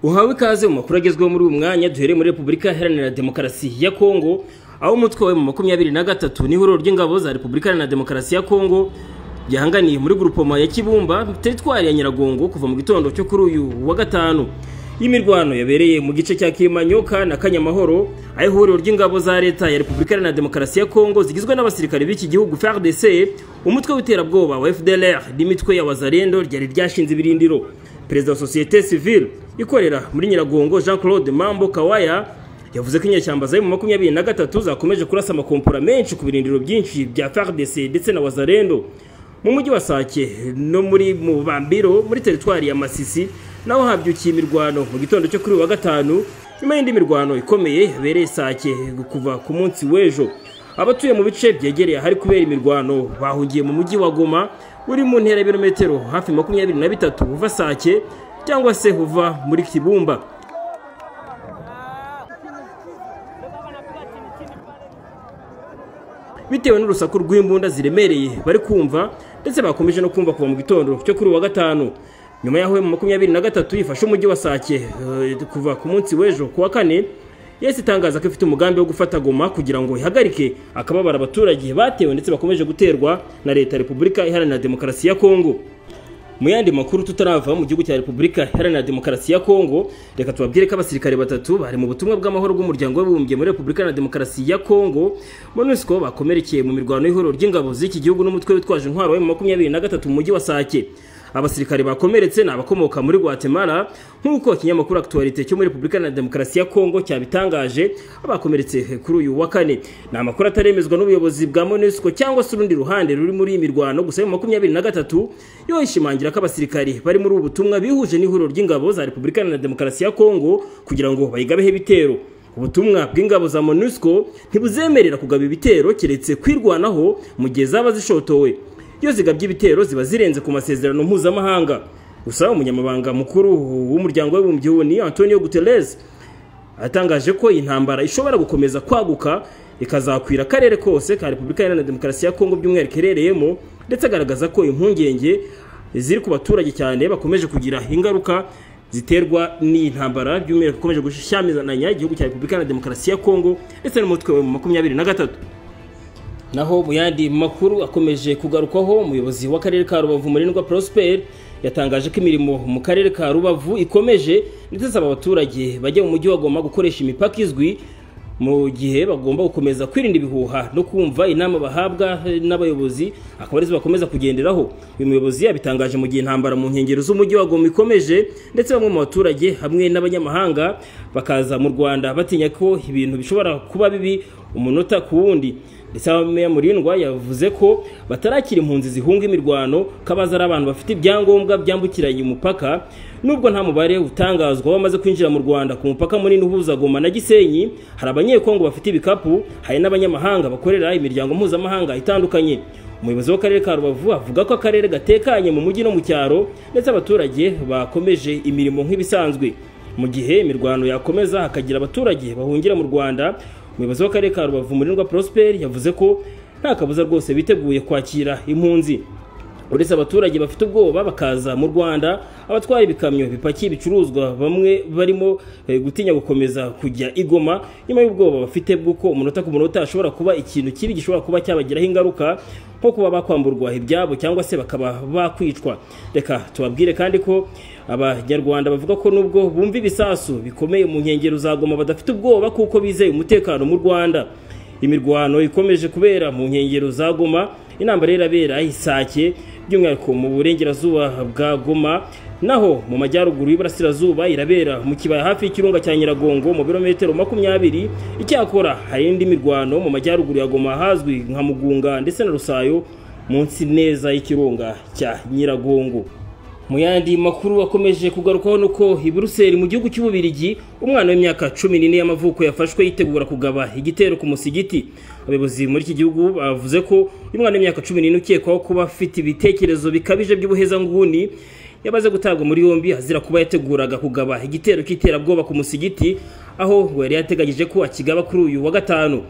Uhawe ikaze mu makuru agezweho muri uyu mwanya. Duhereye muri Repubulika Iharanira Demokarasi ya Kongo, aho umutwe wa M23 n'ihuriro ry'ingabo za Repubulika Iharanira Demokarasi ya Kongo byahanganiye muri groupement ya Kibumba, teritwari ya Nyiragongo, kuva mu gitondo cyo kuri uyu wa gatanu. Imirwano yabereye mu gice cya Kimanyoka na Kanyamahoro, aho ihuriro ry'ingabo za leta ya Repubulika Iharanira Demokarasi ya Kongo zigizwe n'abasirikare b'iki gihugu FARDC, umutwe w'iterabwoba wa FDLR n'imitwe ya Wazalendo ryari ryashinze ibirindiro. Perezida wa Société Civile ikorera muri Nyiragongo, Jean Claude Mambo Kawaya, yavuze ko inyeshyamba za M23 zakomeje kurasa amakompora menshi ku birindiro byinshi bya FARDC ndetse na Wazalendo mu mujyi wa Sake no muri Mubambiro muri teritwari ya Masisi. Naho habyukiye imirwano mu gitondo cyo kuri wa gatanu, nyuma y'indi mirwano ikomeye yabereye Sake kuva ku munsi w'ejo. Abatuye mu bice byegereye ahari kubera imirwano bahungiye mu mujyi wa Goma uri mu ntera y'ibirometero hafi 23 uva Sake cyangwa se uva muri Kibumba. Bitewe n'urusaku rw'imbunda ziremereye bari kumva, ndetse bakomeje no kumva kuva mu gitondo cyo kuri wa gatanu. Nyuma yaho M23 yifashe umujyi wa Sake kuva ku munsi w'ejo kuwa kane, yesi itangaza ko ifite umugambi wo gufata Goma kugira ngo ihagarike akababara abaturage batewe ndetse bakomeje guterwa na leta Repubulika Iharanira Demokarasi ya Kongo. Mu yandi makuru tutarava mu gihugu cya Repubulika Iharanira Demokarasi ya Kongo, reka tubabwire ko abasirikare batatu bari mu butumwa bw'amahoro bw'umuryango w'abibumbye muri Repubulika Iharanira Demokarasi ya Kongo MONUSCO bakomerekeye mu mirwano y'ihuriro ry'ingabo z'iki gihugu n'umutwe witwaje intwaro wa M23 mu mujyi wa Sake. Abasirikare bakomeretse ni abakomoka muri Guatemala, nk'uko ikinyamakuru Actualité cyo muri Repubulika Iharanira Demokarasi ya Kongo cyabitangaje. Abakomeretse kuri uyu wa kane ni amakuru ataremezwa n'ubuyobozi bwa MONUSCO cyangwa se urundi ruhande ruri muri iyi mirwano. Gusa M23 yo ishimangira ko abasirikare bari muri ubu butumwa bihuje n'ihuriro ry'ingabo za Repubulika Iharanira Demokarasi ya Kongo kugira ngo bayigabeho ibitero. Ubutumwa bw'ingabo za MONUSCO ntibuzemerera kugaba ibitero keretse kwirwanaho mu gihe zaba zishotowe. Iyo zigabye ibitero ziba zirenze ku masezerano mpuzamahanga. Gusa umunyamabanga mukuru w'umuryango w'abibumbye ni Antonio Guterres atangaje ko intambara ishobora gukomeza kwaguka ikazakwira akarere kose ka Repubulika Iharanira Demokarasi ya Kongo by'umwihariko iherereyemo, ndetse agaragaza ko impungenge ziri ku baturage cyane bakomeje kugira ingaruka ziterwa n'intambara, by'umwihariko ikomeje gushyamiranya igihugu cya Repubulika Iharanira Demokarasi ya Kongo ndetse n'umutwe wa M23. Naho mu yandi makuru akomeje kugarukwaho, umuyobozi w'akarere ka Rubavu Murindwa Prosper yatangaje ko imirimo mu karere ka Rubavu ikomeje, ndetse asaba abaturage bajya mu mujyi wa Goma gukoresha imipaka izwi mu gihe bagomba gukomeza kwirinda ibihuha no kumva inama bahabwa n'abayobozi, akaba arizo bakomeza kugenderaho. Uyu muyobozi yabitangaje mu gihe intambara mu nkengero z'umujyi wa Goma ikomeje, ndetse bamwe mu baturage hamwe n'abanyamahanga bakaza mu Rwanda batinya ko ibintu bishobora kuba bibi umunota ku wundi. Ndetse Meya Murindwa yavuze ko batarakira impunzi zihunga imirwano, kabaza ari abantu bafite ibyangombwa byambukiranya umupaka, nubwo nta mubare utangazwa bamaze kwinjira mu Rwanda ku mupaka munini uhuza Goma na Gisenyi. Hari abanyekongo bafite ibikapu, hari n'abanyamahanga bakorera imiryango mpuzamahanga itandukanye. Umuyobozi w'akarere ka Rubavu avuga ko akarere gatekanye mu mujyi no mu cyaro, ndetse abaturage bakomeje imirimo nk'ibisanzwe. Mu gihe imirwano yakomeza hakagira abaturage bahungira mu Rwanda, umuyobozi w'akarere ka Rubavu Murindwa Prosper yavuze ko nta kabuza rwose biteguye kwakira impunzi. Uretse abaturage bafite ubwoba bakaza mu Rwanda, abatwaye ibikamyo bipakiye ibicuruzwa bamwe barimo gutinya gukomeza kujya i Goma nyuma y'ubwoba bafite bw'uko umunota ku munota ashobora kuba ikintu kibi gishobora kuba cyabagiraho ingaruka, nko kuba bakwamburwa ibyabo cyangwa se bakaba bakwicwa. Reka tubabwire kandi ko abanyarwanda bavuga ko nubwo bumva ibisasu bikomeye mu nkengero za Goma badafite ubwoba kuko bizeye umutekano mu Rwanda. Imirwano ikomeje kubera mu nkengero za Goma, intambara irabera Isake by'umwihariko mu burengerazuba bwa Goma, naho mu majyaruguru y'iburasirazuba irabera mu kibaya hafi y'ikirunga cya Nyiragongo mu birometero 20. Icyakora hari indi mirwano mu majyaruguru ya Goma hazwi nka Mugunga ndetse na Rusayo munsi neza y'ikirunga cya Nyiragongo. Mu yandi makuru akomeje kugarukaho nuko i Buruseli mu gihugu cy'Ububirigi umwana w'imyaka 14 y'amavuko yafashwe yitegura kugaba igitero ku musigiti. Abayobozi muri iki gihugu bavuze ko umwana w'imyaka 14 ukekwaho kuba afite ibitekerezo bikabije by'ubuhezanguni yabaze gutabwa muri yombi azira kuba yateguraga kugaba igitero cy'iterabwoba ku musigiti, aho ngo yari yateganyije ko akigaba kuri uyu wa gatanu.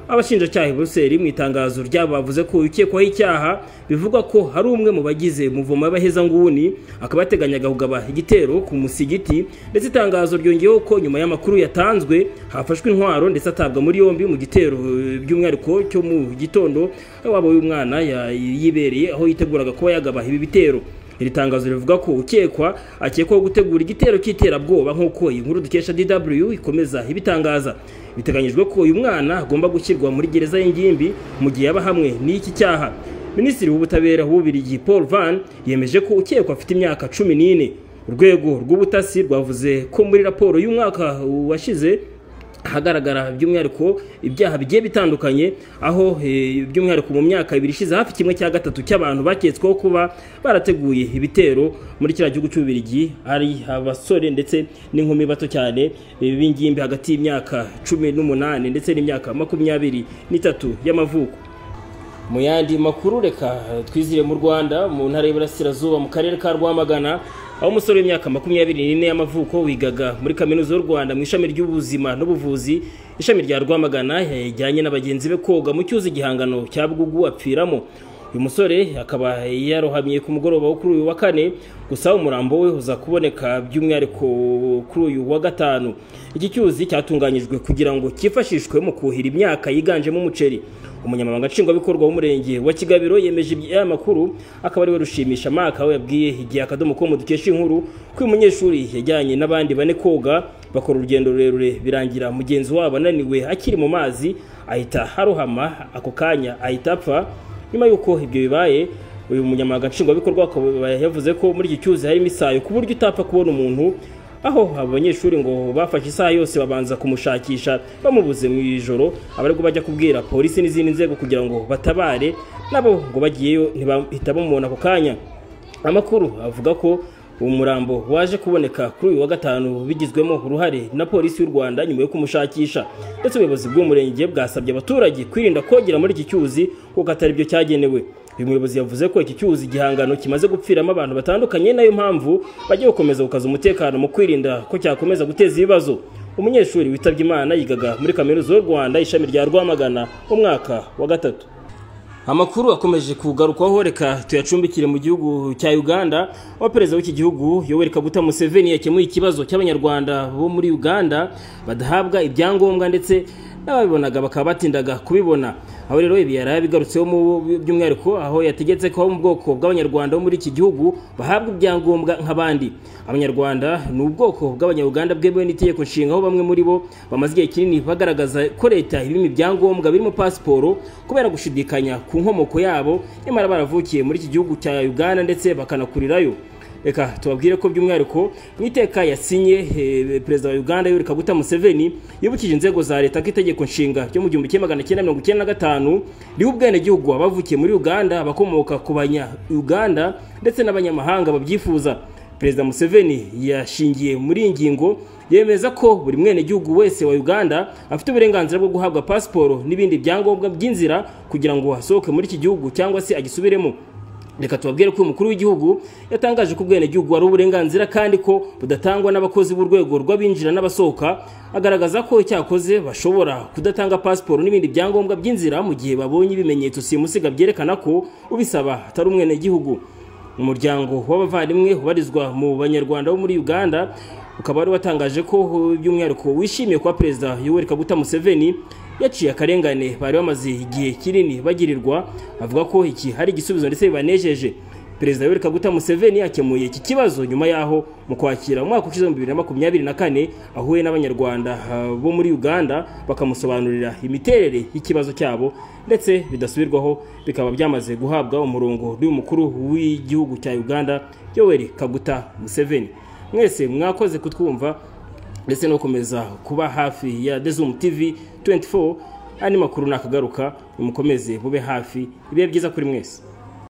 Abashinjacyaha i Buruseli mu itangazo ryabo bavuze ko ukekwaho icyaha bivugwa ko hari umwe mu bagize umuvumo w'abahezanguni, akaba yateganyaga kugaba igitero ku musigiti. Ndetse itangazo ryongeyeho ko nyuma y'amakuru yatanzwe hafashwe intwaro ndetse atabwa muri yombi mu gitero by'umwihariko cyo mu gitondo aho waba uyu mwana yibereye aho yiteguraga kuba yagaba ibi bitero. Iri tangazo rivuga ko ukekwa akekwaho gutegura igitero cy'iterabwoba nk'uko iyi nkuru dukesha DW ikomeza ibitangaza. Biteganyijwe ko uyu mwana agomba gushyirwa muri gereza y'ingimbi mu gihe yaba hamwe n'iki cyaha. Minisitiri w'Ubutabera w'Ububiligi Paul Van yemeje ko ukekwa afite imyaka 14. Urwego rw'ubutasi rwavuze ko muri raporo y'umwaka washize hagaragara by'umwihariko ibyaha bigiye bitandukanye, aho by'umwihariko mu myaka ibiri ishize hafi 1/3 cy'abantu baketsweho kuba barateguye ibitero muri kiriya gihugu cy'Ububiligi ari abasore ndetse n'inkumi bato cyane b'ingimbi hagati y'imyaka 18 ndetse n'imyaka 23 y'amavuko. Mu yandi makuru reka twizire mu Rwanda mu ntara y'Iburasirazuba mu karere ka Rwamagana, aho umusore w'imyaka 24 y'amavuko wigaga muri kaminuza y'u Rwanda mu ishami ry'ubuzima n'ubuvuzi ishami rya Rwamagana yajyanye na bagenzi be koga mu cyuzi igihangano cya Bgugu apfiramo. Uyu musore akaba yarohamye ku mugoroba wo kuri uyu wa kane, gusa umurambo we uza kuboneka by'umwihariko kuri uyu wa gatanu. Iki cyuzi cyatunganyijwe kugira ngo cyifashishwe mu kuhira imyaka yiganjemo umuceri. Umunyamabanga nshingwabikorwa w'umurenge wa Kigabiro yemeje aya makuru, akaba ari we Rushimisha Maka, we yabwiye igihe akadomo ko dukesha inkuru ko uyu munyeshuri yajyanye n'abandi bane koga bakora urugendo rurerure birangira mugenzi wabo ananiwe akiri mu mazi ahita harohama ako kanya ahita apfa. Nyuma yuko ibyo bibaye, uyu munyamabanga nshingwabikorwa akaba yavuze ko muri iki cyuzi harimo isayo ku buryo utapfa kubona umuntu, aho abanyeshuri ngo bafashe isaha yose babanza kumushakisha bamubuze mu ijoro, abariko bajya kubwira polisi n'izindi nzego kugira ngo batabare, nabo ngo bagiyeyo ntibahita bamubona ako kanya. Amakuru avuga ko umurambo waje kuboneka kuri uyu wa gatanu bigizwemo uruhare na polisi y'u Rwanda nyuma yo kumushakisha. Ndetse ubuyobozi bw'umurenge bwasabye abaturage kwirinda kogera muri iki cyuzi kuko atari byo cyagenewe. Uyu muyobozi yavuze ko iki cyuzi igihangano kimaze gupfiramo abantu batandukanye, nayo mpamvu bagiye gukomeza gukaza umutekano mu kwirinda ko cyakomeza guteza ibibazo. Umunyeshuri witabye Imana yigaga muri kaminuza y'u Rwanda ishami rya Rwamagana mu mwaka wa 3. Amakuru akomeje kugarukwaho reka tuyacumbikire mu gihugu cya Uganda, aho perezida w'iki gihugu Yoweri Kaguta Museveni yakemuye ikibazo cy'abanyarwanda bo muri Uganda badahabwa ibyangombwa ndetse n'ababibonaga bakaba batindaga kubibona. Aho rero ibi yarabigarutseho mu by'umwihariko aho yategetse ko mu bwoko bw'abanyarwanda bo muri iki gihugu bahabwa ibyangombwa nk'abandi. Abanyarwanda ni ubwoko bw'abanyarwanda bwemewe n'itegeko nshinga, aho bamwe muri bo bamaze igihe kinini bagaragaza ko leta ibima ibyangombwa birimo pasiporo kubera gushidikanya ku nkomoko yabo, nyamara baravukiye muri iki gihugu cya Uganda ndetse bakanakurirayo. Reka tubabwire ko by'umwihariko mu iteka yasinye perezida wa Uganda Yoweri Kaguta Museveni yibukije inzego za leta ko itegeko nshinga ryo mu 1995 riha ubwenegihugu abavukiye muri Uganda, abakomoka ku banya Uganda ndetse n'abanyamahanga babyifuza. Perezida Museveni yashingiye muri iyi ngingo yemeza ko buri mwenegihugu wese wa Uganda afite uburenganzira bwo guhabwa pasiporo n'ibindi byangombwa by'inzira kugira ngo asohoke muri iki gihugu cyangwa se agisubiremo. Reka tubabwire ko umukuru w'igihugu yatangaje ko ubwenegihugu ari uburenganzira kandi ko budatangwa n'abakozi b'urwego rw'abinjira n'abasohoka, agaragaza ko icyakoze bashobora kudatanga pasiporo n'ibindi byangombwa by'inzira mu gihe babonye ibimenyetso simusiga byerekana ko ubisaba atari umwenegihugu. Umuryango w'abavandimwe ubarizwa mu banyarwanda bo muri Uganda ukaba wari watangaje ko by'umwihariko wishimiye kuba perezida Yoweri Kaguta Museveni yaciye akarengane bari bamaze igihe kinini bagirirwa, avuga ko iki hari igisubizo ndetse bibanejeje. Perezida Yoweri Kaguta Museveni yakemuye iki kibazo nyuma yaho mu kwakira umwaka ushize mu 2024 ahuye n'abanyarwanda bo muri Uganda bakamusobanurira imiterere y'ikibazo cyabo, ndetse bidasubirwaho bikaba byamaze guhabwa umurongo n'umukuru w'igihugu cya Uganda Yoweri Kaguta Museveni. Mwese mwakoze kutwumva ndetse no gukomeza kuba hafi ya Dezum TV 24. Andi makuru nakagaruka, mukomeze bube hafi. Ibihe byiza kuri mwese.